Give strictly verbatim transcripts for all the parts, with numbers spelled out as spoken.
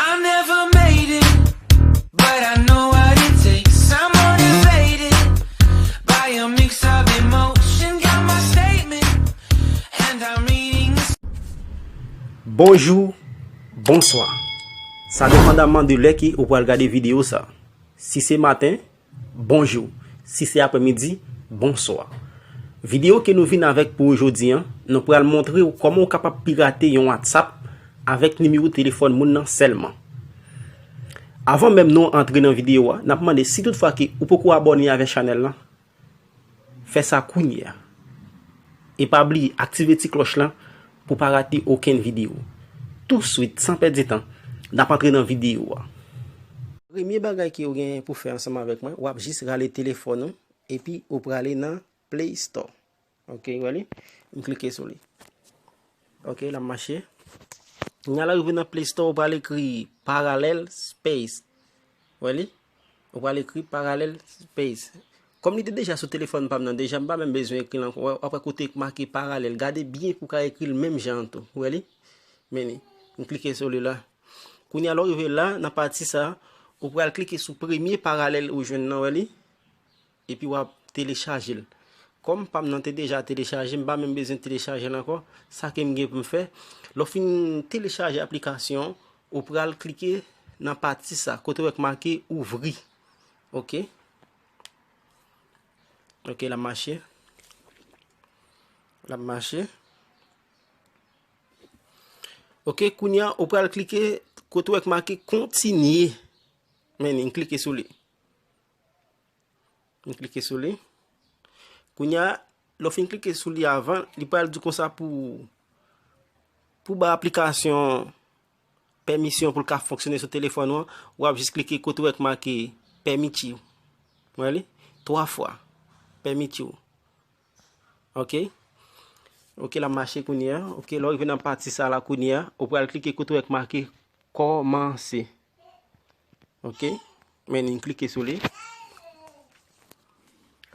I never made it, but I know what it takes. I'm motivated by a mix of emotion. Got my statement, and I'm reading this. Bonjou, bonswa. Sa depandaman de lè ke ou pral gade videyo sa. Si se maten, bonjou. Si se aprèmidi, bonswa. Videyo ke nou vin avèk pou ou jodi a, nou pral montre w kòman w kapab pirate yon WhatsApp avèk nimewo telefòn moun nan sèlman. Avan menm nou antre nan videyo a, n ap mande si toutfwa ke ou poko abòne avèk chanèl la, fè sa kounye a. E pa bliye aktive ti klòch lan pou pa rate okenn videyo. Touswit, san pèdi tan, n ap antre nan videyo a. Premye bagay ke w gen pou fè ansanm avèk mwen, w ap jis rale telefòn ou, epi ou prale nan Play Store. Ok, w wè li? M klike sou li. Ok, l ap mache. Kounye a lè w rive nan Play Store, ou pral ekri Parallel Space. W wè li? Ou pral ekri Parallel Space. Kòm li te deja sou telefòn pa m nan deja, m pa menm bezwen ekri l ankò. W ap wè kote k make Parallel. Gade byen pou w ka ekri l menm jan an tou. W wè li? Men li. M klike sou li la. Kounye a lè w rive la, nan pati sa, ou pral klike sou premye Parallel ou jwenn nan, w wè li? Epi w ap telechaje l. Kòm pa m nan te deja telechaje, m pa menm bezwen telechaje l ankò. Sa ke m gen pou m fè, lè w fin telechaje aplikasyon, ou pral klike nan pati sa, kote w wè k make ouvri. Ok. Ok, l ap mache. L ap mache. Ok, kounye a, ou pral klike kote w wè k make kontinye. Men li, m klike sou li. M klike sou li. Kounye a, lè w fin klike sou li avan, li pral di konsa pou, pou ba aplikasyon pèmisyon pou l ka fonksyone sou telefòn ou an, w ap jis klike kote w wè k make pèmiti w. Wè li? Twa fwa. Pèmiti w. Ok? Ok, l ap mache kounye a. Ok, lè w rive nan pati sa la kounye a, ou pral klike kote w wè k make kòmanse. Ok? Men li, m klike sou li.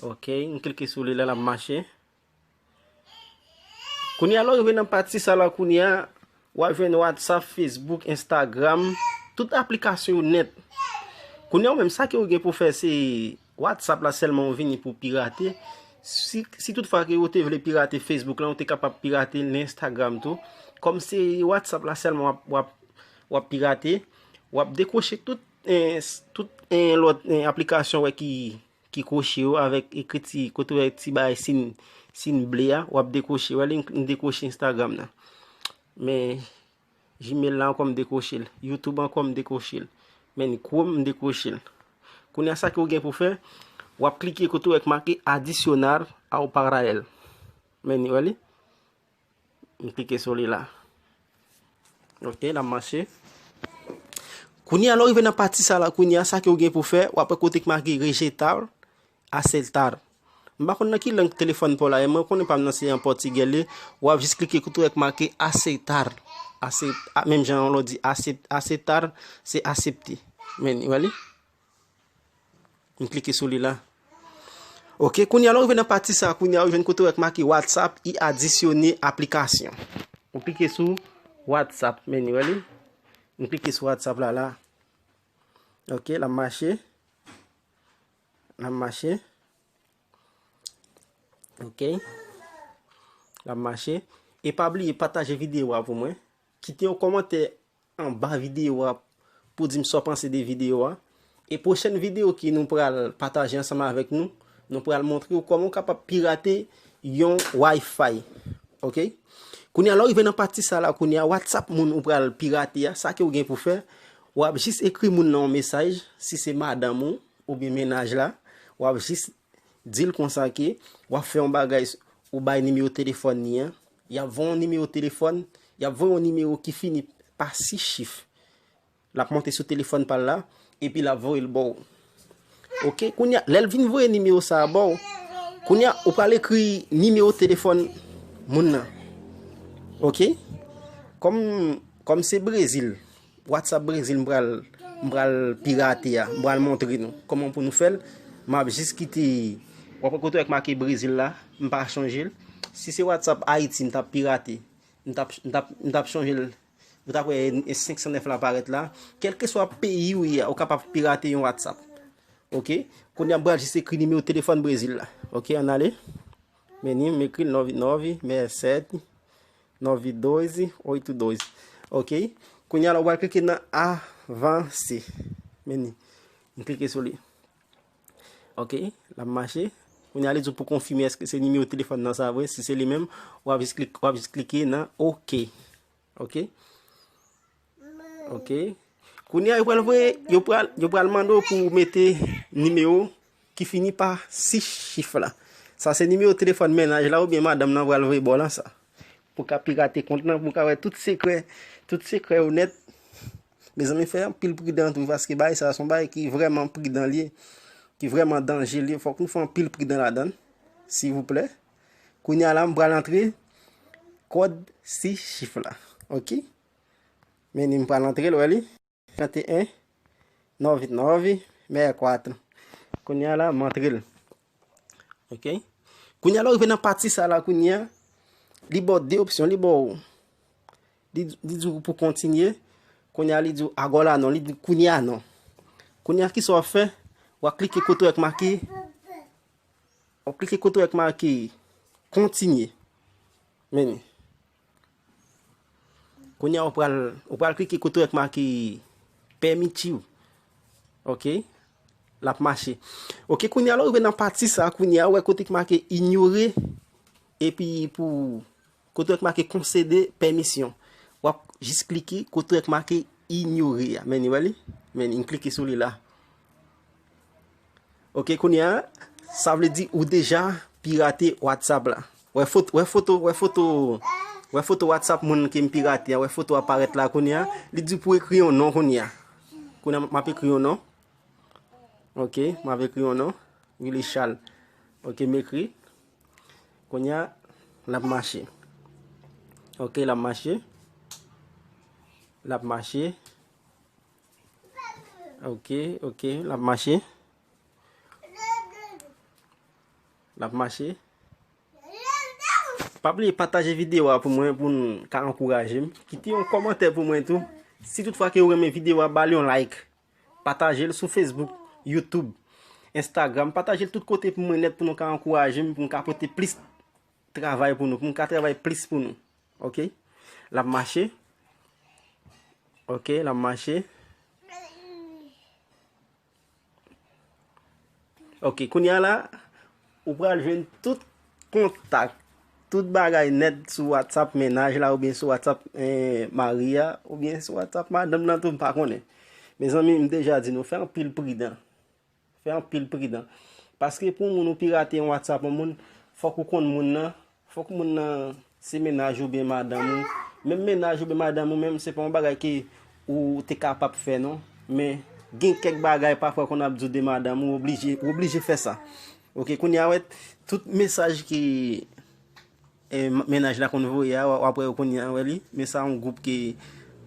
Ok, m klike sou li la, l ap mache. Kounye a, lè w rive nan pati sa la kounye a, w a jwenn WhatsApp, Facebook, Instagram, tout aplikasyon yo nèt. Kounye a, ou menm, sa ke ou gen pou fè, se WhatsApp la sèlman ou vini pou pirate. Si, si toutfwa ke ou te vle pirate Facebook la, ou te kapab pirate Instagram tou. Kòm se WhatsApp la sèlman w ap, w ap, w ap pirate, w ap dekwoche tout, eh, s-, tout, eh, lòt, eh, aplikasyon wè ki, ki kwoche yo avèk ekriti kote w wè ti bagay sin, sin ble a, w ap dekwoche. Wè li, m dekwoche Instagram nan. Men Gmail la ankò m dekwoche l. YouTube ankò m dekwoche l. Men ni Chrome m dekwoche l. Kounye a sa ke w gen pou fè, w ap klike kote w wè k make adicionar ao Parallel. Men ni, wè li? M klike sou li la. Ok, l ap mache. Kounye a, lè w rive nan pati sa la, kounye a, sa ke w gen pou fè, w ap wè kote k make rejeitar, aseitar. M pa konn nan ki lang telefòn pa w la ye, mwen konnen pa m nan se an pòtigè l ye, w ap jis klike kote w wè k make aseitar. Asei-, a, menm jan lè w di asei-, aseitar, se asepte. Men, w wè li? M klike sou li la. Ok, kounye a, lè w rive nan pati sa, kounye a, ou jwenn kote w wè k make WhatsApp e adisyone aplikasyon. Ou klike sou WhatsApp, men ni, wè li? M klike sou WhatsApp la, la. Ok, l ap mache. L ap mache. Ok. L ap mache. E pa bliye pataje videyo a pou mwen. Kite yon kòmantè anba videyo a pou di m sa w panse de videyo a. E pwochèn videyo ke nou pral pataje ansanm avèk nou, nou pral montre w kòman w kapab pirate yon Wi-Fi. Ok? Kounye a, lè w rive nan pati sa la, kounye a, WhatsApp moun ou pral pirate a, sa ke w gen pou fè, w ap jis ekri moun nan yon mesaj, si se madanm ou, oubyen mennaj la, w ap jis di l konsa ke w ap fè yon bagay, ou bay nimewo telefòn li an, y ap voye yon nimewo telefòn, y ap voye yon nimewo ki fini pa sis chif. L ap monte sou telefòn pa l la, epi l ap voye l ba w. Ok, kounye a, lè l vin voye nimewo sa a ba w, kounye a, ou pral ekri nimewo telefòn moun nan. Ok? Kòm, kòm se Brezil, WhatsApp Brezil m pral, m pral pirate a, m pral montre nou kòman pou nou fè l. M ap jis kite, w ap wè kote w wè k make Brezil la, m pa chanje l. Si se WhatsApp Ayiti m t ap pirate, m t ap, m t ap, m t ap chanje l Ou t ap wè e senk san nèf la parèt la. Kèlkeswa peyi ou ye a, ou kapab pirate yon WhatsApp. Ok? Kounye a m pral jis ekri nimewo telefòn Brezil la. Ok, ann ale. Meni, m ekri nove nove sete nove doze oito doze. Ok? Kounye a la, ou pral klike nan avanse. Meni, m klike sou li. Ok, l ap mache. Kounye a li di w pou konfime èske se nimewo telefòn nan sa vre. Si se li menm, w ap jis klik, w ap jis klike nan ok. Ok? Ok. Kounye a yo pral voye, yo pral, yo pral mande w pou w mete nimewo ki fini pa sis chif la. Sa se nimewo telefòn mennaj la oubyen madanm nan pral voye ba w lan sa. Pou w ka pirate kont lan, pou w ka wè tout sekrè, tout sekrè yo nèt. Mezanmi, fè anpil pridan tou, paske bagay sa a se yon bagay ki vrèman pridan l ye, ki vrèman danje l ye. Fòk nou fè anpil pridan ladan l, silvouplè. Kounye a la, m pral antre kòd sis chif la. Ok? Men ni m pral antre l, wè li. Trente et un, nove nove, meia quatro. Kounye a la, m antre l. Ok? Kounye a la, ou rive nan pati sa la, kounye a, li ba w de opsyon, li ba w, li, li di w pou kontinye, kounye a, li di w agora non, li di w kounye a non. Kounye a, kisa w ap fè? W ap klike kote w wè k make, w ap klike kote w wè k make kontinye. Men, kounye a, ou pral, ou pral klike kote w wè k make pèmiti w. Ok? L ap mache. Ok, kounye a la, ou rive nan pati sa, kounye a, ou wè kote k make inyore, epi pou, kote w wè k make konsede pèmisyon. W ap jis klike kote w wè k make inyore a. Men ni, wè li? Men ni, m klike sou li la. Ok, kounye a, sa vle di ou deja pirate WhatsApp la. Wè foto, wè foto, wè foto, wè foto WhatsApp moun ke m pirate a, wè foto a parèt la kounye a. Li di pou ekri yon non kounye a. Kounye a, m ap ekri yon non. Ok, m ap ekri yon non. Willy Charles. Ok, m ekri. Kounye a, l ap mache. Ok, l ap mache. L ap mache. Ok, ok, l ap mache. L ap mache. Pa bliye pataje videyo a pou mwen, pou n ka ankouraje m. Kite yon kòmantè pou mwen tou. Si toutfwa ke w renmen videyo a, ba l yon like. Pataje l sou Facebook, YouTube, Instagram. Pataje l tout kote pou mwen nèt, pou nou ka ankouraje m, pou m ka pote plis travay pou nou, pou m ka travay plis pou nou. Ok? L ap mache. Ok, l ap mache. Ok, kounye a la, ou pral jwenn tout kontak, tout bagay nèt sou WhatsApp mennaj la, oubyen sou WhatsApp, eh, mari a, oubyen sou WhatsApp madanm nan tou, m pa konnen. Mezanmi, m deja di nou, fè anpil pridan. Fè anpil pridan. Paske pou moun ou pirate yon WhatsApp yon moun, fòk ou konn moun nan, fòk moun nan se mennaj ou byen madanm ou. Menm mennaj ou byen madanm ou menm, se pa yon bagay ke ou te kapab fè non. Men gen kèk bagay pafwa konn ap di w de madanm ou, oblije, ou oblije fè sa. Ok, kounye a wè, tout mesaj ke, eh, m-, mennaj la konn voye a, w-, w ap wè yo kounye a, wè li. Men sa yon gwoup ke,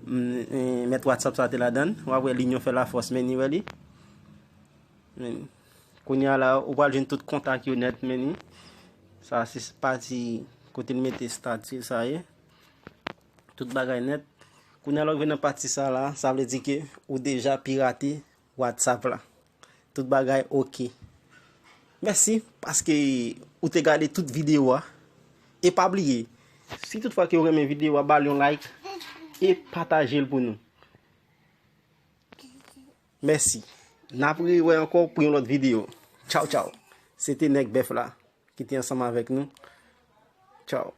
mm, eh, mèt WhatsApp sa te ladan l. W ap wè l'union fait la force, men ni wè li. Men, kounye a la, ou pral jwenn tout kontak yo nèt, men ni. Sa se pati kote l mete estati sa ye. Tout bagay nèt. Kounye a la, ou rive nan pati sa la, sa vle di ke ou deja pirate WhatsApp la. Tout bagay ok. Mèsi paske ou te gade tout videyo a. E pa bliye, si toutfwa ke w renmen videyo a, ba l yon like e pataje l pou nou. Mèsi. N ap rewè ankò pou yon lòt videyo. Tchaw, tchaw. Se te Nèg Bèf la ki te ansanm avèk nou. Tchaw.